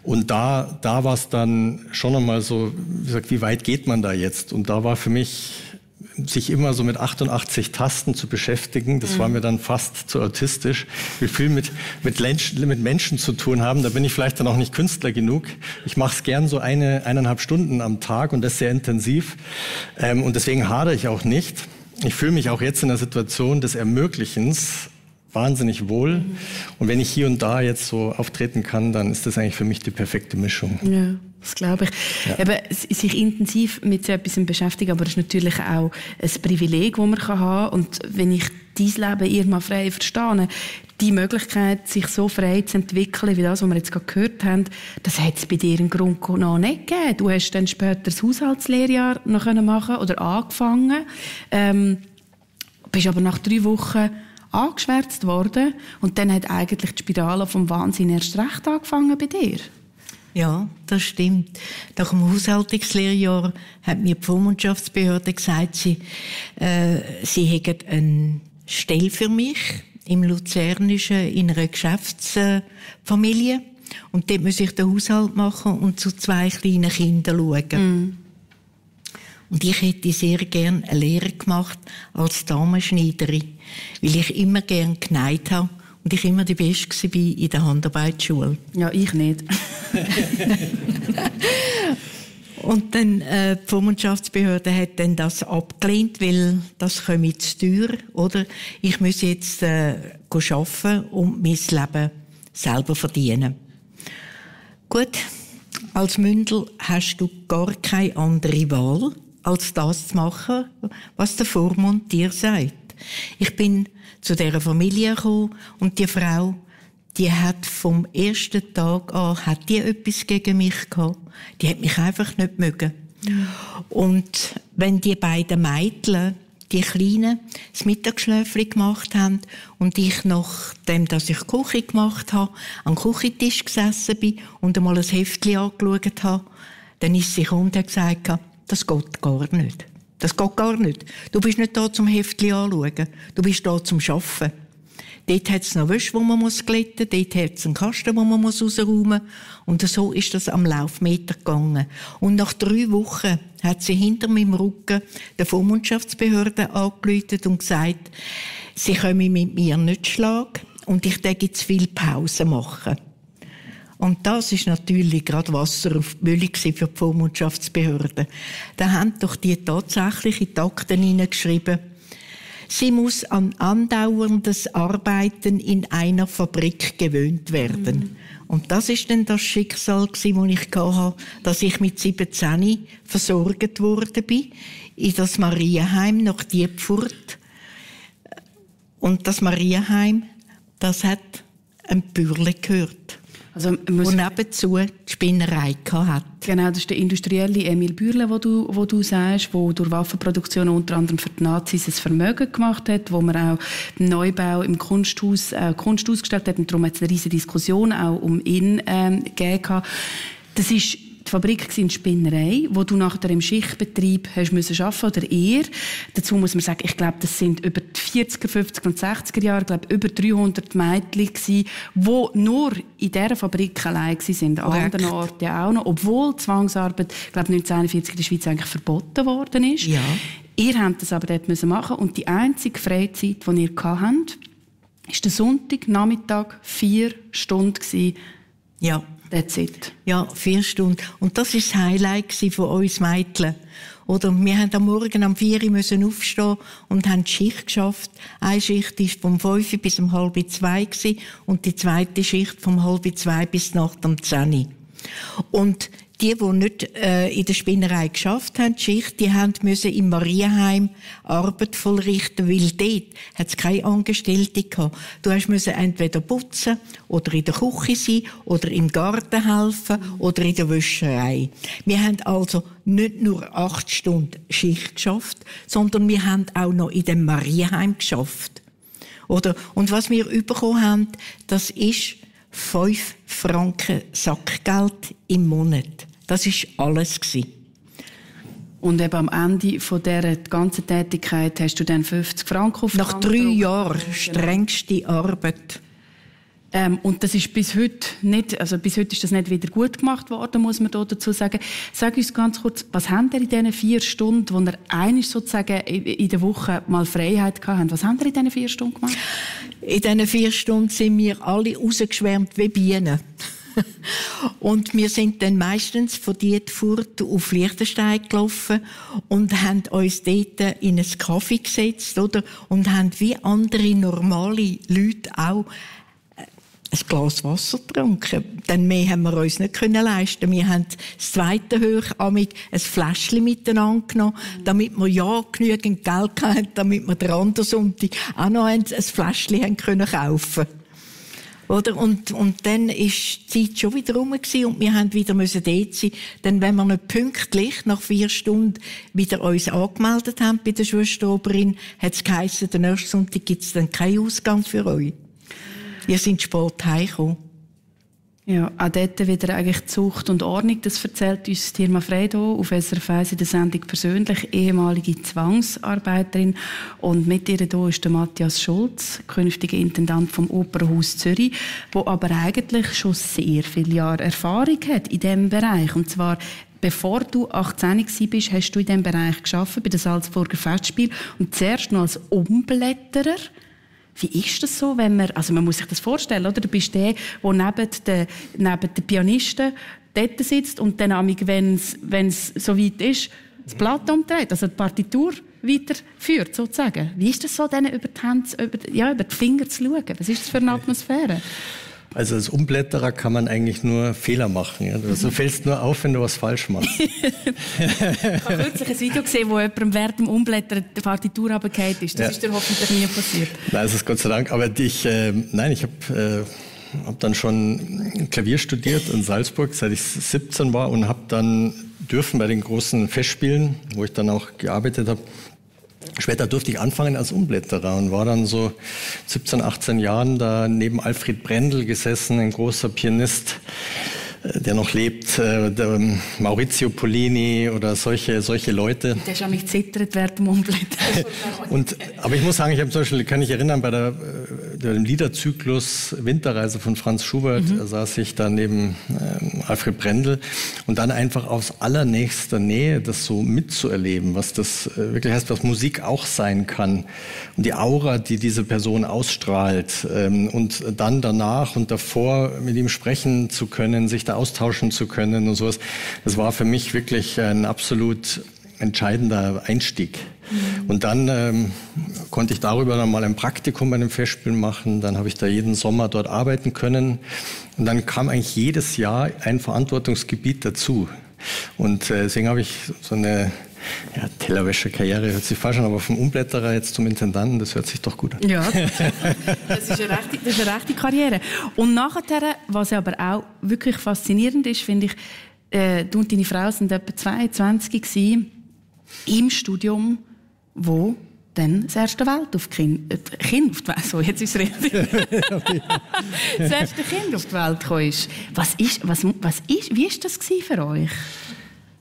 Und da war es dann schon einmal so, wie gesagt, wie weit geht man da jetzt? Und da war für mich, sich immer so mit 88 Tasten zu beschäftigen, das war mir dann fast zu autistisch. Ich will viel mit Menschen zu tun haben, da bin ich vielleicht dann auch nicht Künstler genug. Ich mache es gern so 1,5 Stunden am Tag und das sehr intensiv. Und deswegen hadere ich auch nicht. Ich fühle mich auch jetzt in der Situation des Ermöglichens wahnsinnig wohl. Und wenn ich hier und da jetzt so auftreten kann, dann ist das eigentlich für mich die perfekte Mischung. Ja, das glaube ich. Ja. Eben, sich intensiv mit so etwas beschäftigen, aber das ist natürlich auch ein Privileg, das man haben kann. Und wenn ich dein Leben irgendwann frei verstehe, die Möglichkeit, sich so frei zu entwickeln, wie das, was wir jetzt gerade gehört haben, das hat es bei dir im Grunde noch nicht gegeben. Du hast dann später das Haushaltslehrjahr noch machen oder angefangen, bist aber nach 3 Wochen angeschwärzt worden und dann hat eigentlich die Spirale vom Wahnsinn erst recht angefangen bei dir. Ja, das stimmt. Nach dem Haushaltungslehrjahr hat mir die Vormundschaftsbehörde gesagt, sie hätten eine Stelle für mich im Luzernischen in einer Geschäftsfamilie und dort muss ich den Haushalt machen und zu 2 kleinen Kindern schauen. Und ich hätte sehr gern eine Lehre gemacht als Damenschneiderin, weil ich immer gern genäht habe und ich immer die Beste war in der Handarbeitsschule. Ja, ich nicht. Und dann die Vormundschaftsbehörde hat dann das abgelehnt, weil das komme zu teuer, oder? Ich muss jetzt arbeiten und mein Leben selber verdienen. Gut, als Mündel hast du gar keine andere Wahl, als das zu machen, was der Vormund dir sagt. Ich bin zu dieser Familie gekommen und die Frau, die hat vom ersten Tag an hat die etwas gegen mich gehabt. Die hat mich einfach nicht mögen. Und wenn die beiden Mädchen, die Kleinen, das Mittagsschläfchen gemacht haben und ich, nachdem dass ich Küche gemacht habe, am Küchentisch gesessen bin und einmal ein Heftchen angeschaut habe, dann ist sie gekommen und hat gesagt, das geht gar nicht. Das geht gar nicht. Du bist nicht da zum Heftchen anschauen. Du bist da zum Arbeiten. Dort hat es noch Wäsche, die man glätten muss. Dort hat es einen Kasten, den man rausräumen muss. Und so ist das am Laufmeter gegangen. Und nach 3 Wochen hat sie hinter meinem Rücken der Vormundschaftsbehörde angerufen und gesagt, sie können mit mir nicht schlagen und ich darf zu viel Pause machen. Und das ist natürlich gerade Wasser auf die Mühle für die Vormundschaftsbehörden. Da haben doch die tatsächlich in die Akten hineingeschrieben, sie muss an andauerndes Arbeiten in einer Fabrik gewöhnt werden. Und das ist dann das Schicksal, das ich hatte, dass ich mit 17 versorgt worden bin, in das Marienheim nach Diepfurt. Und das Marienheim, das hat ein Bürle gehört. Also, und nebenzu die Spinnerei hatte. Genau, das ist der industrielle Emil Bürle, wo du sagst, der durch Waffenproduktion unter anderem für die Nazis ein Vermögen gemacht hat, wo man auch im Neubau im Kunst ausgestellt hat. Und darum hat es eine riesige Diskussion auch um ihn gegeben. Das ist die Fabrik in Spinnerei, wo du nachher im Schichtbetrieb hast müssen arbeiten, oder eher. Dazu muss man sagen, ich glaube, das sind über die 40er, 50er und 60er Jahre, glaube über 300 Mädchen gewesen, die nur in dieser Fabrik allein waren, an anderen Orten ja auch noch, obwohl Zwangsarbeit, ich glaube, 1941 in der Schweiz eigentlich verboten worden ist. Ja. Ihr habt das aber dort machen und die einzige Freizeit, die ihr hattet, war der Sonntagnachmittag 4 Stunden gewesen. Ja. That's it. Ja, 4 Stunden. Und das war das Highlight von uns Mädchen. Oder wir mussten am Morgen um 4 Uhr aufstehen und haben die Schicht geschafft. Eine Schicht war vom 5 bis um 1:30 und die zweite Schicht vom 1:30 bis Nacht um 10 Uhr. Und die nicht in der Spinnerei geschafft haben, die Schicht, die mussten im Marienheim Arbeit vollrichten, weil dort hat es keine Angestellte gehabt. Du musst entweder putzen oder in der Küche sein oder im Garten helfen oder in der Wäscherei. Wir haben also nicht nur 8 Stunden Schicht geschafft, sondern wir haben auch noch in dem Marienheim geschafft. Oder? Und was wir bekommen haben, das ist 5 Franken Sackgeld im Monat. Das war alles. Und eben am Ende von dieser ganzen Tätigkeit hast du dann 50 Franken auf Nach 3 Jahren strengste Arbeit. Und das ist bis heute ist das nicht wieder gut gemacht worden, muss man dazu sagen. Sag uns ganz kurz, was habt ihr in diesen 4 Stunden, wo ihr einmal sozusagen in der Woche mal Freiheit hattet, was habt ihr in diesen 4 Stunden gemacht? In diesen 4 Stunden sind wir alle rausgeschwärmt wie Bienen. Und wir sind dann meistens von Dietfurt auf Liechtenstein gelaufen und haben uns dort in einen Kaffee gesetzt, oder? Und haben wie andere normale Leute auch ein Glas Wasser getrunken. Denn mehr haben wir uns nicht leisten. Wir haben das zweite Höchlamig ein Fläschchen miteinander genommen, damit wir ja genügend Geld hatten, damit wir den anderen Sonntag auch noch ein Fläschchen kaufen können. Oder? Und dann ist die Zeit schon wieder rum gewesen und wir haben wieder dort sein. Denn wenn wir nicht pünktlich nach 4 Stunden wieder uns angemeldet haben bei der Schwesteroberin, hat es geheissen, den nächsten Sonntag gibt es dann keinen Ausgang für euch. Ihr seid spät heimgekommen. Ja, auch dort wieder eigentlich Zucht und Ordnung. Das erzählt uns Irma Fredo auf SRF 1 in der Sendung persönlich, ehemalige Zwangsarbeiterin. Und mit ihr hier ist der Matthias Schulz, künftiger Intendant vom Opernhaus Zürich, der aber eigentlich schon sehr viele Jahre Erfahrung hat in diesem Bereich. Und zwar bevor du 18 warst, hast du in diesem Bereich gearbeitet, bei den Salzburger Festspielen. Und zuerst noch als Umblätterer. Wie ist das so, wenn man muss sich das vorstellen, oder? Du bist der neben den Pianisten dort sitzt und dann, wenn es so weit ist, das Blatt umdreht, also die Partitur weiterführt, sozusagen. Wie ist das so, denen über die Hände, über die Finger zu schauen? Was ist das für eine Atmosphäre? Also als Umblätterer kann man eigentlich nur Fehler machen. Ja? Also du fällst nur auf, wenn du was falsch machst. Ich habe kürzlich ein Video gesehen, wo jemandem während dem Umblättern die Partitur runtergefallen ist. Das ist dir hoffentlich nie passiert. Nein, das ist Gott sei Dank. Aber ich habe dann schon Klavier studiert in Salzburg, seit ich 17 war, und habe dann dürfen bei den großen Festspielen, wo ich dann auch gearbeitet habe. Später durfte ich anfangen als Umblätterer und war dann so 17, 18 Jahren da neben Alfred Brendel gesessen, ein großer Pianist, der noch lebt, der Maurizio Pollini oder solche Leute. Der ist an mich zittert während dem Umblättern. Aber ich muss sagen, ich habe zum Beispiel, kann ich erinnern, bei der dem Liederzyklus Winterreise von Franz Schubert saß ich da neben Alfred Brendel und dann einfach aus allernächster Nähe das so mitzuerleben, was das wirklich heißt, was Musik auch sein kann und die Aura, die diese Person ausstrahlt und dann danach und davor mit ihm sprechen zu können, sich da austauschen zu können und sowas, das war für mich wirklich ein absolut entscheidender Einstieg. Und dann konnte ich darüber dann mal ein Praktikum bei einem Festspiel machen. Dann habe ich da jeden Sommer dort arbeiten können. Und dann kam eigentlich jedes Jahr ein Verantwortungsgebiet dazu. Und deswegen habe ich so eine Tellerwäscher-Karriere, hört sich falsch an, aber vom Umblätterer jetzt zum Intendanten, das hört sich doch gut an. Ja, das ist eine rechte Karriere. Und nachher, was ja aber auch wirklich faszinierend ist, finde ich, du und deine Frau sind etwa 22 gewesen, im Studium, wo dann das erste Kind auf die Welt, so, jetzt ist es richtig. Das erste Kind auf die Welt gekommen ist. Wie ist das für euch?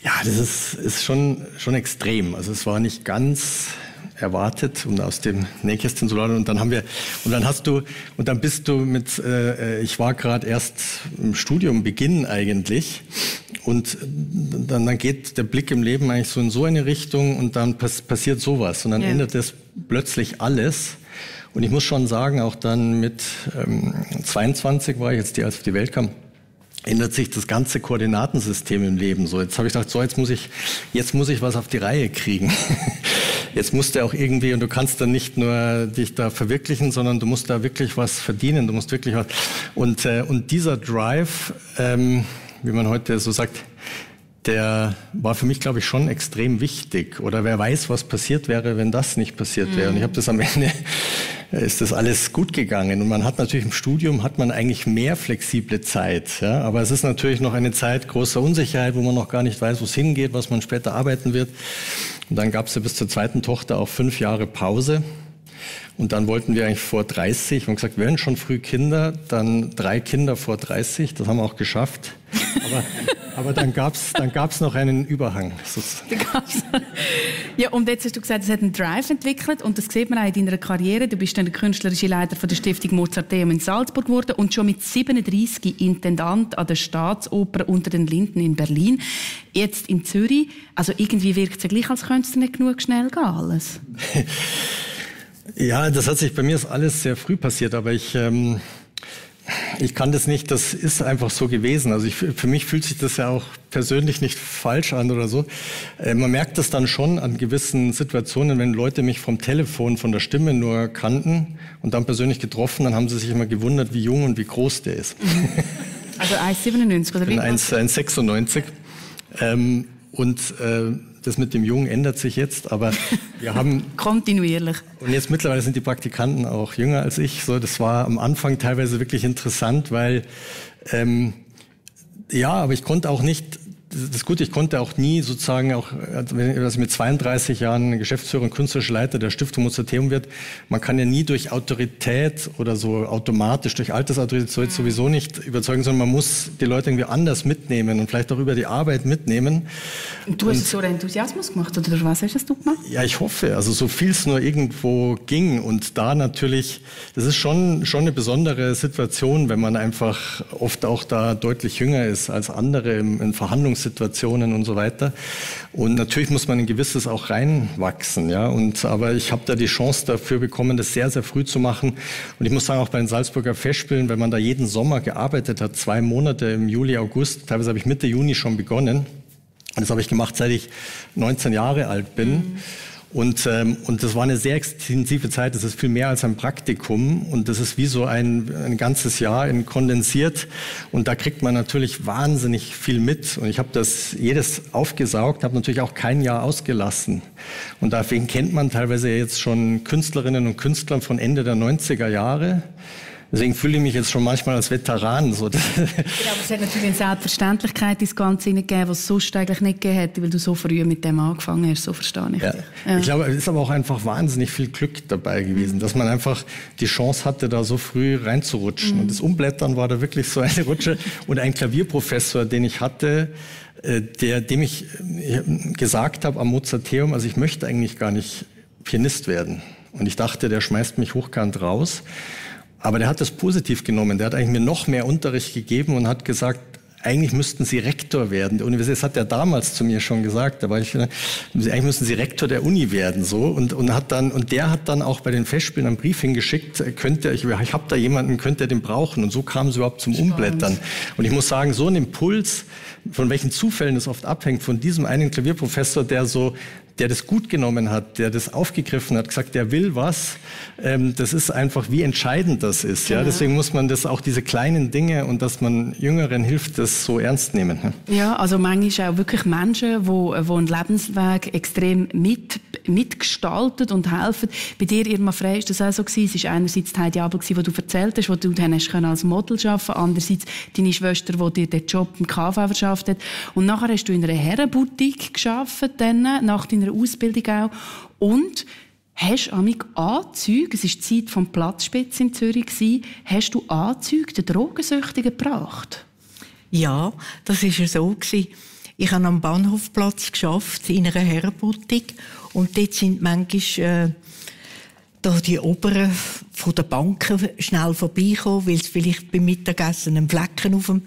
Ja, das ist schon extrem. Also es war nicht ganz erwartet, um aus dem Nähkästchen zu laden. Und dann bist du mit, ich war gerade erst im Studiumbeginn eigentlich. Und dann geht der Blick im Leben eigentlich so in so eine Richtung und dann passiert sowas. Und dann ändert das plötzlich alles. Und ich muss schon sagen, auch dann mit 22 war ich jetzt, als auf die Welt kam, ändert sich das ganze Koordinatensystem im Leben. So, jetzt habe ich gedacht, so jetzt muss ich was auf die Reihe kriegen. Jetzt musst du auch irgendwie, und du kannst dann nicht nur dich da verwirklichen, sondern du musst da wirklich was verdienen, du musst wirklich was. Und dieser Drive, wie man heute so sagt, der war für mich, glaube ich, schon extrem wichtig. Oder wer weiß, was passiert wäre, wenn das nicht passiert wäre. Und ich habe das am Ende, ist das alles gut gegangen. Und man hat natürlich im Studium, hat man eigentlich mehr flexible Zeit. Ja? Aber es ist natürlich noch eine Zeit großer Unsicherheit, wo man noch gar nicht weiß, wo es hingeht, was man später arbeiten wird. Und dann gab es ja bis zur zweiten Tochter auch 5 Jahre Pause. Und dann wollten wir eigentlich vor 30, wir haben gesagt, wir werden schon früh Kinder, dann 3 Kinder vor 30, das haben wir auch geschafft. Aber dann gab's noch einen Überhang. Ja, und jetzt hast du gesagt, es hat einen Drive entwickelt und das sieht man auch in deiner Karriere. Du bist dann der künstlerische Leiter von der Stiftung Mozarteum in Salzburg geworden und schon mit 37 Intendant an der Staatsoper unter den Linden in Berlin. Jetzt in Zürich. Also irgendwie wirkt es ja gleich, als könnte es nicht genug schnell gehen alles. Ja, das hat sich bei mir ist alles sehr früh passiert, aber ich kann das nicht, das ist einfach so gewesen. Also für mich fühlt sich das ja auch persönlich nicht falsch an oder so. Man merkt das dann schon an gewissen Situationen, wenn Leute mich vom Telefon, von der Stimme nur kannten und dann persönlich getroffen, dann haben sie sich immer gewundert, wie jung und wie groß der ist. Also 1,97 oder wie? 1,96. Das mit dem Jungen ändert sich jetzt, aber wir haben... Kontinuierlich. Und jetzt mittlerweile sind die Praktikanten auch jünger als ich. So, das war am Anfang teilweise wirklich interessant, weil, aber ich konnte auch nicht... Das ist gut, ich konnte auch nie sozusagen, auch als ich mit 32 Jahren Geschäftsführer und künstlerischer Leiter der Stiftung Mozarteum wird, man kann ja nie durch Autorität oder so automatisch, durch Altersautorität sowieso nicht überzeugen, sondern man muss die Leute irgendwie anders mitnehmen und vielleicht auch über die Arbeit mitnehmen. Und du hast so einen Enthusiasmus gemacht, oder was hast du gemacht? Ja, ich hoffe, also so viel es nur irgendwo ging und da natürlich, das ist schon eine besondere Situation, wenn man einfach oft auch da deutlich jünger ist als andere in Verhandlungssituationen und so weiter. Und natürlich muss man ein gewisses auch reinwachsen, ja. Aber ich habe da die Chance dafür bekommen, das sehr, sehr früh zu machen. Und ich muss sagen, auch bei den Salzburger Festspielen, wenn man da jeden Sommer gearbeitet hat, 2 Monate im Juli, August, teilweise habe ich Mitte Juni schon begonnen. Und das habe ich gemacht, seit ich 19 Jahre alt bin. Und das war eine sehr extensive Zeit, das ist viel mehr als ein Praktikum und das ist wie so ein ganzes Jahr kondensiert und da kriegt man natürlich wahnsinnig viel mit und ich habe das jedes aufgesaugt, habe natürlich auch kein Jahr ausgelassen und deswegen kennt man teilweise jetzt schon Künstlerinnen und Künstler von Ende der 90er Jahre. Deswegen fühle ich mich jetzt schon manchmal als Veteran. So. Ja, aber es hat natürlich eine Selbstverständlichkeit ins Ganze hineingegeben, was es sonst eigentlich nicht gegeben hätte, weil du so früh mit dem angefangen hast, so verstehe ich dich. Ja. Ich glaube, es ist aber auch einfach wahnsinnig viel Glück dabei gewesen, dass man einfach die Chance hatte, da so früh reinzurutschen. Und das Umblättern war da wirklich so eine Rutsche. Und ein Klavierprofessor, den ich hatte, dem ich gesagt habe am Mozarteum, also ich möchte eigentlich gar nicht Pianist werden. Und ich dachte, der schmeißt mich hochkant raus. Aber der hat das positiv genommen. Der hat eigentlich mir noch mehr Unterricht gegeben und hat gesagt, eigentlich müssten Sie Rektor werden. Der Universität, das hat er damals zu mir schon gesagt. Eigentlich müssen Sie Rektor der Uni werden, so. Und der hat dann auch bei den Festspielen einen Brief hingeschickt. Ich habe da jemanden, könnt ihr den brauchen? Und so kam es überhaupt zum Umblättern. Und ich muss sagen, so ein Impuls, von welchen Zufällen es oft abhängt, von diesem einen Klavierprofessor, der das gut genommen hat, der das aufgegriffen hat, gesagt, der will was. Das ist einfach, wie entscheidend das ist. Ja? Deswegen muss man das auch diese kleinen Dinge und dass man Jüngeren hilft, das so ernst nehmen. Ne? Ja, also manchmal auch wirklich Menschen, die einen Lebensweg extrem mitgestalten und helfen. Bei dir, Irma Frey, ist das auch so gewesen? Es war einerseits die Heidi Abel, die du erzählt hast, wo du dann als Model arbeiten konntest, andererseits deine Schwester, die dir den Job im KV verschafft hat. Und nachher hast du in einer Herrenboutique gearbeitet, nach deiner Ausbildung auch. Und hast amig Anzüge, es war die Zeit vom Platzspitz in Zürich, hast du Anzüge den Drogensüchtigen gebracht? Ja, das war so. Ich habe am Bahnhofplatz gearbeitet, in einer Herrenboutique. Und dort sind manchmal da die Oberen von den Banken schnell vorbeikommen, weil sie vielleicht beim Mittagessen einen Flecken auf dem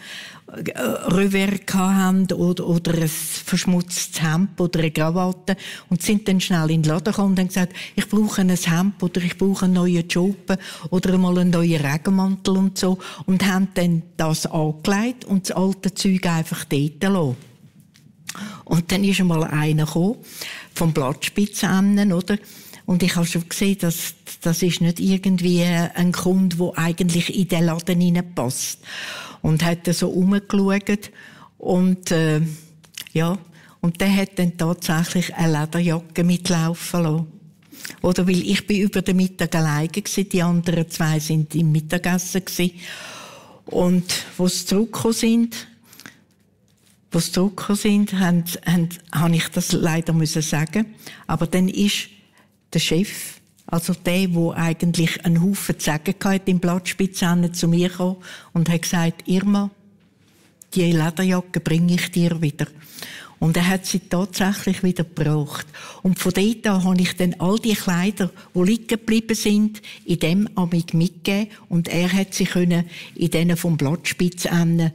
Revers hatten oder ein verschmutztes Hemd oder eine Krawatte und sind dann schnell in den Laden gekommen und haben gesagt, ich brauche ein Hemd oder ich brauche einen neuen Job oder mal einen neuen Regenmantel und so und haben dann das angelegt und das alte Zeug einfach dort gelassen. Und dann ist einmal einer gekommen, vom Blattspitzen, oder? Und ich habe schon gesehen, dass das ist nicht irgendwie ein Kunde, der eigentlich in den Laden hineinpasst. Und hat dann so rumgeschaut und und der hat dann tatsächlich eine Lederjacke mitlaufen lassen. Oder weil ich bin über den Mittag alleine gewesen, die anderen zwei sind im Mittagessen gewesen. Und wo sie zurückgekommen sind, habe ich das leider müssen sagen. Aber dann ist der Chef, also der eigentlich einen Haufen zu sagen hatte im Blattspitzen, zu mir gekommen und hat gesagt, Irma, die Lederjacke bringe ich dir wieder. Und er hat sie tatsächlich wieder gebraucht. Und von dort an habe ich dann all die Kleider, die liegen geblieben sind, in dem amig mitgegeben. Und er hat sie können in denen vom Blattspitzen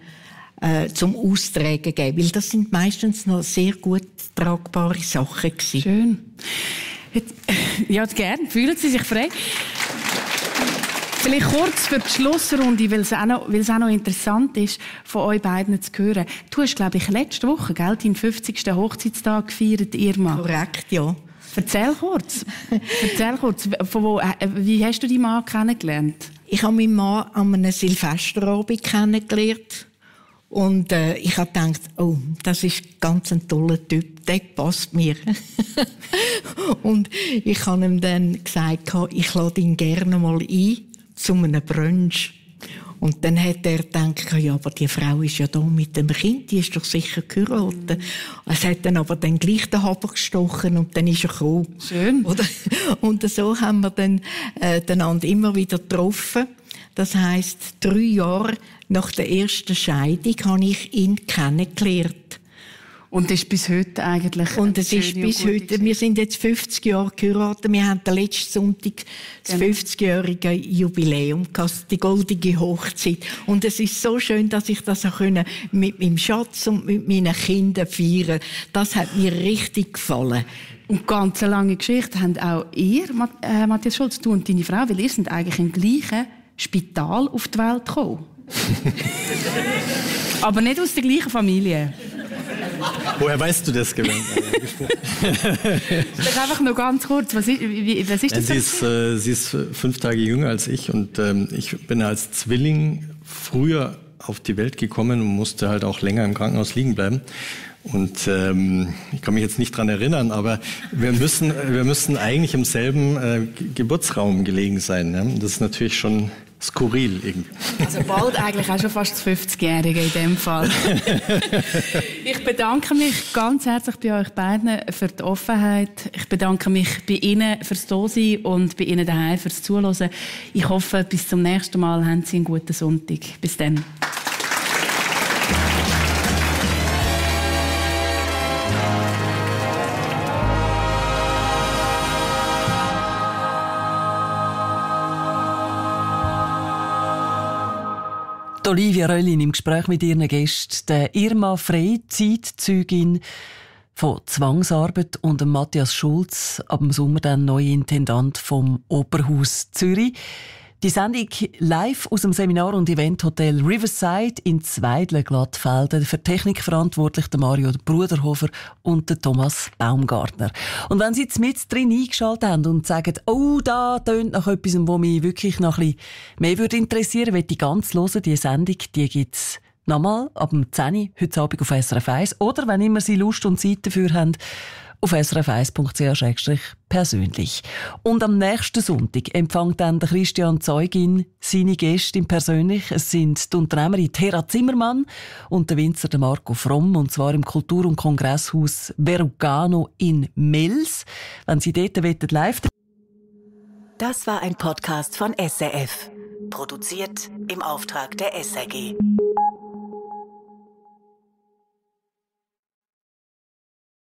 zum Austragen geben. Weil das sind meistens noch sehr gut tragbare Sachen gewesen. Schön. Ja, gerne. Fühlen Sie sich frei. Vielleicht kurz für die Schlussrunde, weil es auch noch interessant ist, von euch beiden zu hören. Du hast, glaube ich, letzte Woche, gell, deinen 50. Hochzeitstag gefeiert, Irma. Korrekt, ja. Erzähl kurz. Wie hast du deinen Mann kennengelernt? Ich habe meinen Mann an einem Silvesterabend kennengelernt. Und ich habe gedacht, oh, das ist ganz ein toller Typ, der passt mir. Und ich habe ihm dann gesagt, ich lade ihn gerne mal ein zu einem Brunch. Und dann hat er gedacht, ja, aber die Frau ist ja da mit dem Kind, die ist doch sicher geheiratet. Es hat dann aber dann gleich den Haber gestochen und dann ist er gekommen. Schön. Oder? Und so haben wir dann einander immer wieder getroffen. Das heisst, 3 Jahre nach der ersten Scheidung habe ich ihn kennengelernt. Und das ist bis heute eigentlich... Und es ist bis heute, wir sind jetzt 50 Jahre geheiratet, wir haben den letzten Sonntag das 50-jährige Jubiläum gehabt, die goldige Hochzeit. Und es ist so schön, dass ich das auch mit meinem Schatz und mit meinen Kindern feiern. Das hat mir richtig gefallen. Und ganz eine lange Geschichte haben auch ihr, Matthias Schulz, du und deine Frau, weil ihr sind eigentlich im gleichen Spital auf die Welt gekommen. Aber nicht aus der gleichen Familie. Woher weißt du das genau? Das ist einfach nur ganz kurz. Was ist das? Sie ist 5 Tage jünger als ich und ich bin als Zwilling früher auf die Welt gekommen und musste halt auch länger im Krankenhaus liegen bleiben. Und ich kann mich jetzt nicht dran erinnern, aber wir müssen eigentlich im selben Geburtsraum gelegen sein. Ne? Das ist natürlich schon skurril irgendwie. Also bald eigentlich auch schon fast das 50-Jährige in dem Fall. Ich bedanke mich ganz herzlich bei euch beiden für die Offenheit. Ich bedanke mich bei Ihnen fürs Dasein und bei Ihnen daheim fürs Zuhören. Ich hoffe, bis zum nächsten Mal haben Sie einen guten Sonntag. Bis dann. Die Olivia Röllin im Gespräch mit ihren Gästen, der Irma Frey, Zeitzeugin von Zwangsarbeit, und Matthias Schulz, ab dem Sommer dann neuer Intendant vom Operhaus Zürich. Die Sendung live aus dem Seminar- und Eventhotel Riverside in Zweidle-Glattfelden. Für Technik verantwortlich der Mario Bruderhofer und der Thomas Baumgartner. Und wenn Sie jetzt mit drin eingeschaltet haben und sagen, oh, da tönt nach etwas, was mich wirklich noch ein bisschen mehr interessieren würde, möchte ich ganz hören. Die Sendung, die gibt's nochmal ab dem 10 Uhr heute Abend auf SRF 1. Oder, wenn immer Sie Lust und Zeit dafür haben, auf srf1.ch/persönlich. Und am nächsten Sonntag empfängt dann der Christian Zeugin seine Gäste persönlich. Es sind die Unternehmerin Thera Zimmermann und der Winzer Marco Fromm, und zwar im Kultur- und Kongresshaus Verugano in Mels. Wenn Sie dort live... Das war ein Podcast von SRF. Produziert im Auftrag der SRG.